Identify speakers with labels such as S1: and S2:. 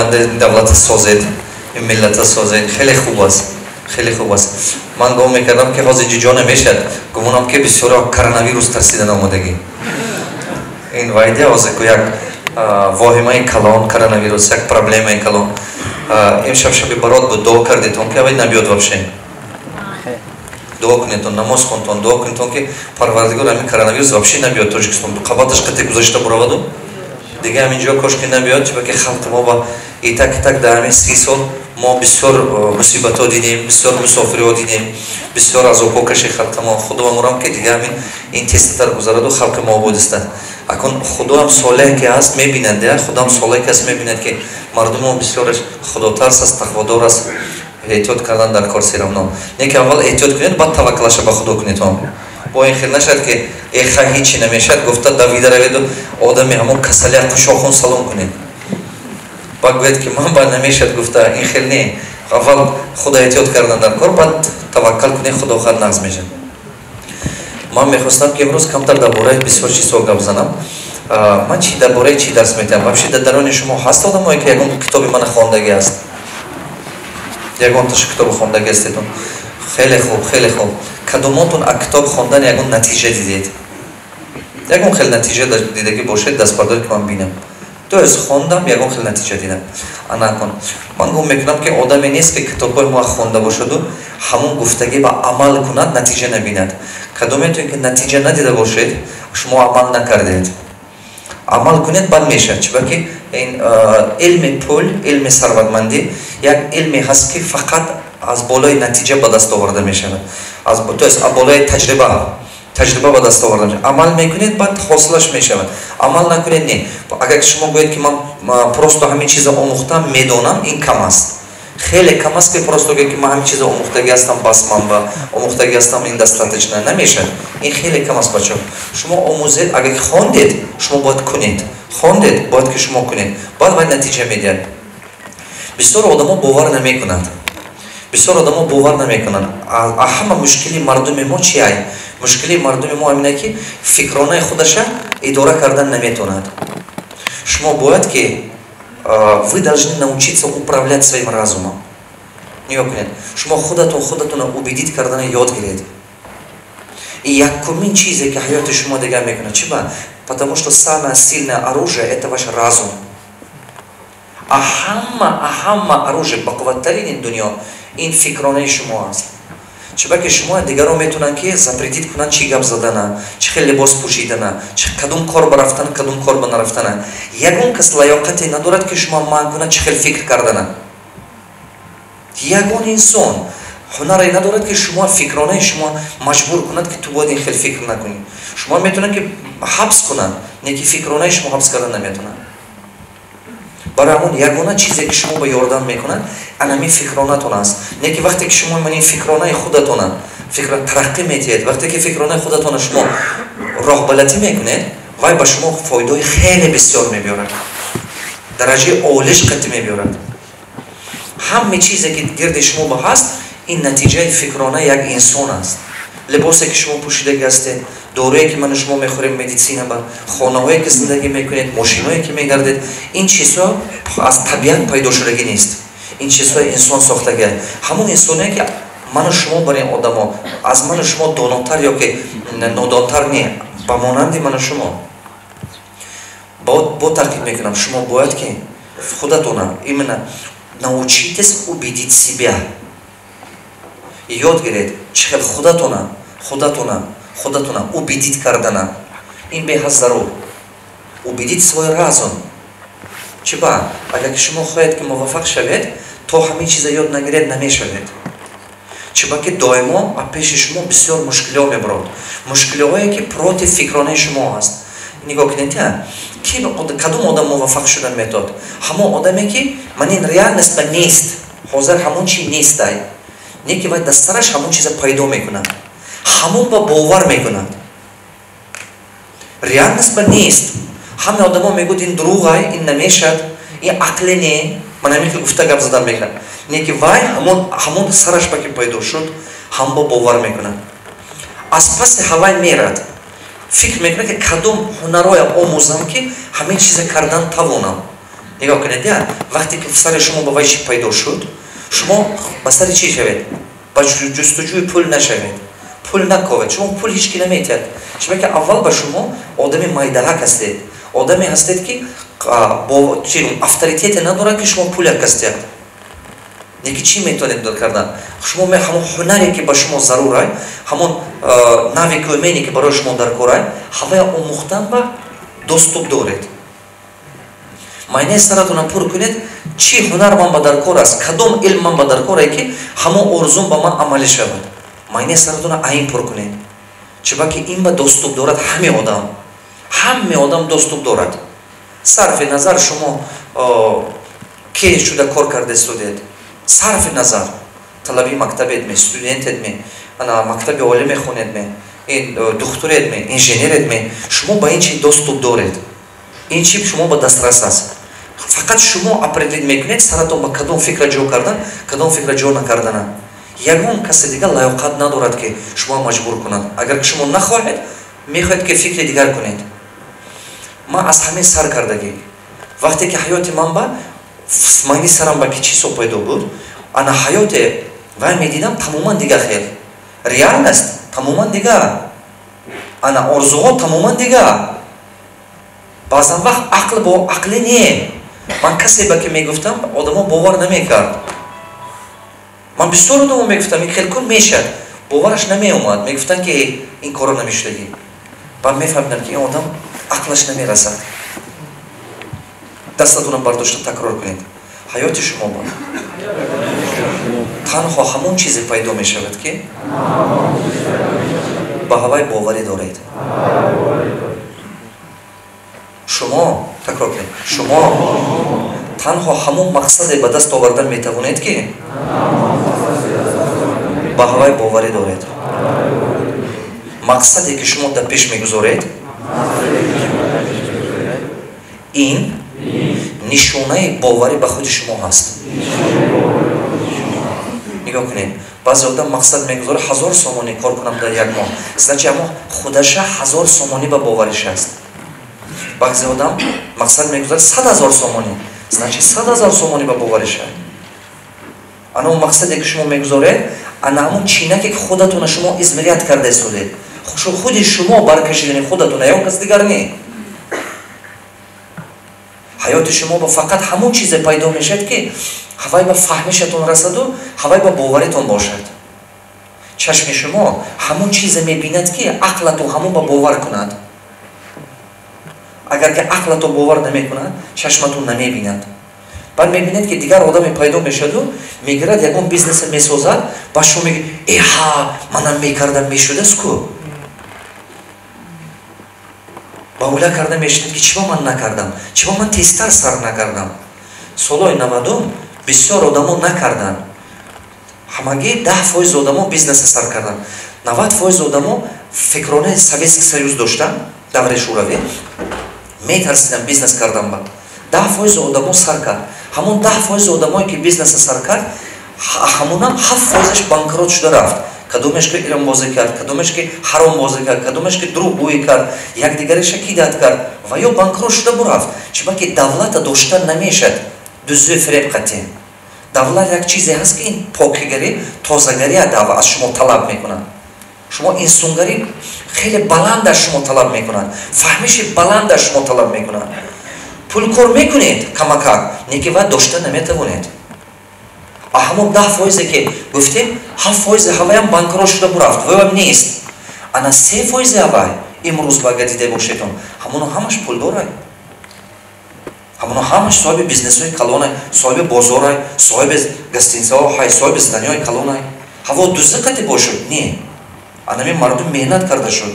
S1: Ояндаи давлата созед, ин миллата созед. Хеле хуб аст, хеле хуб аст. Ман гумон мекардам, ки ҳозир ҷо намешад. Гумонам, ки бисёро коронавирус тарсидан омадагӣ. Ин вайде ҳозир ку як воҳимаи калон, коронавирус як проблемаи калон. Имшаб шаби барот буд, дуо кардетон, ки авай набиёд вообще? Дуо кунедтон, намоз хонтон, дуо кунедтон, ки Парвардигор ҳамин коронавирус вообще набиёд Тоҷикистон, қабаташ қате гузашта бураваду дига ҳамин ҷо кошки набиёд. Чунки халқи мо ба итак итак дар ҳамин 30 сол мо бисёр мусибатҳо дидем, бисёр мусофириҳо дидем, бисёр азобҳо каши халқи мо. Худо мамурам, ки дига ҳамин ин тезтар гузараду халқи мо обод истад. Акун Худоам солеҳ ки ҳаст, мебинад, Худоам солеҳ ки ҳаст, мебинад, ки мардумо бисёраш худотарс аст, тақводор аст. Эҳтиёт кардан дар кор всё равно. Не ки аввал эҳтиёт кунед, баъд таваккалаша ба Худо кунед. Бо ин хел нашад, ки эха, ҳичи намешад гуфта, давида раведу одами ҳамон касалия қушохун салом кунед, баъд гӯяд, ки ман ба намешад гуфта. Ин хел не, аввал худо эҳтиёт кардан дар кор, баъд таваккал кунед, Худо хад нағз мешад. Ман мехостам, ки имрӯз камтар дар бораи бисёр чизҳо гап занам. Ман чи дар бораи чӣ дарс метиҳам вообще? Дар дарони шумо ҳаст одамое, ки ягон китоби мана хондагӣ аст? Ягонташа китоби хондагӣ ҳастетон? Хеле хуб, хеле хуб. Кадомотон аз китоб хондан ягон натиҷа дидед? Ягон хел натиҷа дидагӣ бошед, дастбардор, ки ман бинам. То есть хондам, ягон хел натиҷа дидам. Анакун ман гум мекунам, ки одаме нест, ки китобҳои мо хонда бошаду ҳамон гуфтагӣ ба амал кунад, натиҷа набинад. Кадометон ки натиҷа надида бошед, шумо амал накардед. Амал кунед, бад мешавад. Чунки ин илми пул, илми сарватмандӣ як илме ҳаст, ки фақат аз болои натиҷа ба даст оварда мешавад, то есть аз болои таҷриба, таҷриба ба даст оварда мешавад. Амал мекунед, баъд ҳосилаш мешавад, амал накунед, не. Агар шумо гӯед, ки ман просто ҳамин чиза омӯхтам, медонам, ин кам аст, хеле кам аст, ки просто гӯед, ки ман ҳамин чиза омӯхтагӣ ҳастам, бас, ман ба омӯхтагӣ ҳастам, ин достаточно намешавад. Ин хеле кам аст, бачаҳо. Шумо омӯзед, агар ки хондед, шумо бояд кунед, хондед, бояд ки шумо кунед, баъд вай натиҷа медиҳад. Бисёр одамо бовар намекунанд, бисёр одамо бовар намекунанд. Ҳама мушкили мардуми мо чи ай? Мушкили мардуми мо ҳамина, ки фикронаи худаша идора кардан наметавонад. Шумо бояд ки, вы должны научиться управлять своим разумом. Нигоҳ кунед, шумо худатон худатонро убедить кардана ёд гиред. И якумин чизе, ки ҳаёти шумо дигар мекунад. Чи ба? Потому что самое сильное оружие — это ваш разум. А ҳама оружие бақувваттарини дунё ин фикронаи шумо аст. Чунки шумо дигарон метавонанд, ки запретить кунанд чӣ гап задана, чӣ хел либос пӯшидана, кадом кор ба рафтан, кадом кор ба нарафтана. Ягон кас лаёқате надорад, ки шумо манъ кунад чӣ хел фикр кардана. Ягон инсон ҳунаре надорад, ки шумо фикронаи шумо маҷбур кунад, ки ту бояд ин хел фикр накунӣ. Шумо метавонад, ки ҳабс кунад, не ки фикронаи шумо ҳабс кардан наметавонад. Барои ҳамон ягона чизе, ки шумо ба ёрдам мекунад, анамин фикронатон аст. Не ки вақте ки шумо ман ин фикронаи худатона фикра тараққӣ метиҳед, вақте ки фикронаи худатона шумо роҳбалатӣ мекунед, вай ба шумо фоидаҳои хеле бисёр мебиёрад, дараҷаи олиш қатӣ мебиёрад. Ҳаме чизе, ки гирди шумо ба ҳаст, ин натиҷаи фикронаи як инсон аст. Либосе, ки шумо пӯшидагӣ ҳастед, доруе, ки ману шумо мехӯрем медицина ба, хонаҳое, ки зиндагӣ мекунед, мошиное, ки мегардед, ин чизҳо аз табиат пайдо шудагӣ нест. Ин чизҳо инсон сохтагиаст. Ҳамон инсоне, ки ману шумо бар ин одамо аз ману шумо донотар ё ки нодонтар не, ба монанди ману шумо. Бо таъкид мекунам, шумо бояд ки худатона именно научитесь убедить себя, ёд гиред чӣ хел худатона убедить кардана. Ин беҳад зарур, убедить свой разум. Чиба агар ки шумо хоҳед, ки муваффақ шавед, то ҳамин чиза ёд нагиред, намешавед. Чиба ки доимо аз пеши шумо бисёр мушкилиҳо мебарод, мушкилиҳое, ки против фикронаи шумо аст. Нигоҳ кунед, ки кадом одам муваффақ шудан метавад? Ҳамон одаме, ки ман ин реальность ба нест, ҳозир ҳамон чи нестай, не ки вай дар сараш ҳамон чиза пайдо мекунад, ҳамон ба бовар мекунад. Реальность ба нест, ҳаме одамо мегӯяд, ин дурӯғай, ин намешад, ин ақле не, ман ҳамин ки гуфта гап задан мекунад. Не ки вай ҳамон сараш ба ки пайдо шуд, ҳам бо бовар мекунад, аз паси ҳавай мерад, фикр мекунад, ки кадом ҳунарое омӯзам, ки ҳамин чиза кардан тавонам. Нигоҳ кунед, я вақте ки сари шумо ба вай чӣ пайдо шуд, шумо ба сари чӣ шавед? Ба ҷустуҷӯи пул нашавед, пул наковед. Шумо пул ҳеч ки наметиҳад. Чунки аввал ба шумо одами майдаҳак ҳастед, одаме ҳастед, ки авторитете надорад, ки шумо пул як кас диҳад. Неки чӣ метавонед кардан? Шумо ҳамон ҳунаре, ки ба шумо зарурай, ҳамон навыки, умение, ки барои шумо дар корай, ҳавая омӯхтан ба доступ доред. Майнаи саратона пур кунед: чӣ ҳунар ман ба дар кор аст, кадом илм ман ба дар корае, ки ҳамон орзум ба ман амалӣ шавад. Майнаи саратона айн пур кунед, чунки ин ба доступ дорад ҳаме одам, ҳаме одам доступ дорад. Сарфи назар шумо ке шуда кор карда истодед, сарфи назар талаби мактабед ме, студентед ме, ана мактаби олӣ мехонед ме, духтуред ме, инженеред ме, шумо ба ин чи доступ доред, ин чи шумо ба дастрас аст. Фақат шумо определить мекунед саратон ба кадом фикра ҷо кардан, кадом фикра ҷо накардана. Ягон каси дигар лаёқат надорад, ки шумо маҷбур кунад, агар шумо нахоҳед, мехоҳед, ки фикри дигар кунед. Ман аз ҳамин сар кардагӣ, вақте ки ҳаёти ман ба майни сарам ба ки чизо пайдо буд, ана ҳаёте вай медидам тамоман дигар хел, реальность тамоман дигар, ана орзуҳо тамоман дигар. Баъзан вақт ақл бо ақле не. Ман касе ба ки мегуфтам, одамо бовар намекард. Ман бисёр одамо мегуфтам, ин хел кун, мешад, бовараш намеомад. Мегуфтанд, ки ин корро намешудагӣ. Баъд мефаҳмидам, ки ин одам ақлаш намерасад. Дастатонам бардошта такрор кунед: ҳаёти шумо ба танҳо ҳамон чизе пайдо мешавад, ки ба ҳавай боварӣ доред. Шумо, такрор кунед, шумо танҳо ҳамон мақсаде ба даст овардан метавонед, ки ба ҳавай боварӣ доред. Мақсаде, ки шумо дар пеш мегузоред, ин нишонаи боварӣ ба худи шумо ҳаст. Нигоҳ кунед, баъзе одам мақсад мегузорад: 1000 сомонӣ кор кунам дар як моҳ. Значит, ҳамо худаша 1000 сомонӣ ба бовариш аст. Баъзе одам мақсад мегузорад 100 000 сомонӣ, значит, 100 000 сомонӣ ба бовариш аст. Ана он мақсаде, ки шумо мегузоред, ана ҳамон чинаке, ки худатона шумо измерять карда истодед, худи шумо баркашидани худатона, ягон кас дигар не. Ҳаёти шумо ба фақат ҳамон чизе пайдо мешавад, ки ҳавай ба фаҳмишатон расаду ҳавай ба боваритон бошад. Чашми шумо ҳамон чизе мебинад, ки ақлатон ҳамон ба бовар кунад. Агар ки ақлатон бовар намекунад, чашматон намебинад. Баъд мебинед, ки дигар одаме пайдо мешаду мегирад, ягон бизнесе месозад, ба шумо меги: «Эҳа, манам мекардам, мешудааст ку». Ба ҳуля карда мешунед, ки чиба ман накардам, чиба ман тезтар сар накардам? Солҳои 90-ум бисёр одамо накарданд. Ҳамагӣ 10% одамо бизнеса сар карданд. 90% одамо фикронаи Советский Союз доштанд, давраи Шӯравӣ, метарсиданд бизнес кардан. Ба 10% одамо сар кард. Ҳамон 10% одамое, ки бизнеса сар кард, ҳамонам 7%-аш банкрот шуда рафт. Кадомеш ки иромбозӣ кард, кадомеш ки ҳаромбозӣ кард, кадомеш ки дурӯғгӯӣ кард, якдигареша кидать кард ва ё банкрот шуда бурафт. Чунки давлата доштан намешад дуздию фиреб қатӣ. Давлат як чизе ҳаст, ки ин покигарӣ, тозагария аз шумо талаб мекунад. Шумо инсонгарӣ хеле баланд аз шумо талаб мекунад, фаҳмиши баланд аз шумо талаб мекунад. Пул кор мекунед камакак, неки ва дошта наметавонед. А ҳамон 10%-е, ки гуфтем, 7%-и ҳаваям банкрот шуда бурафт, ваям нест. Ана 3%-и ҳавай имрӯз ба агар дида бошедон, ҳамоно ҳамаш пулдорай, ҳамоно ҳамаш соҳиби бизнесҳои калонай, соҳиби бозорай, соҳиби гостиницаҳо ҳай, соҳиби здания ҳои калонай. Ҳаво дуздӣ қати бошуд? Не, анами мардум меҳнат карда шуд.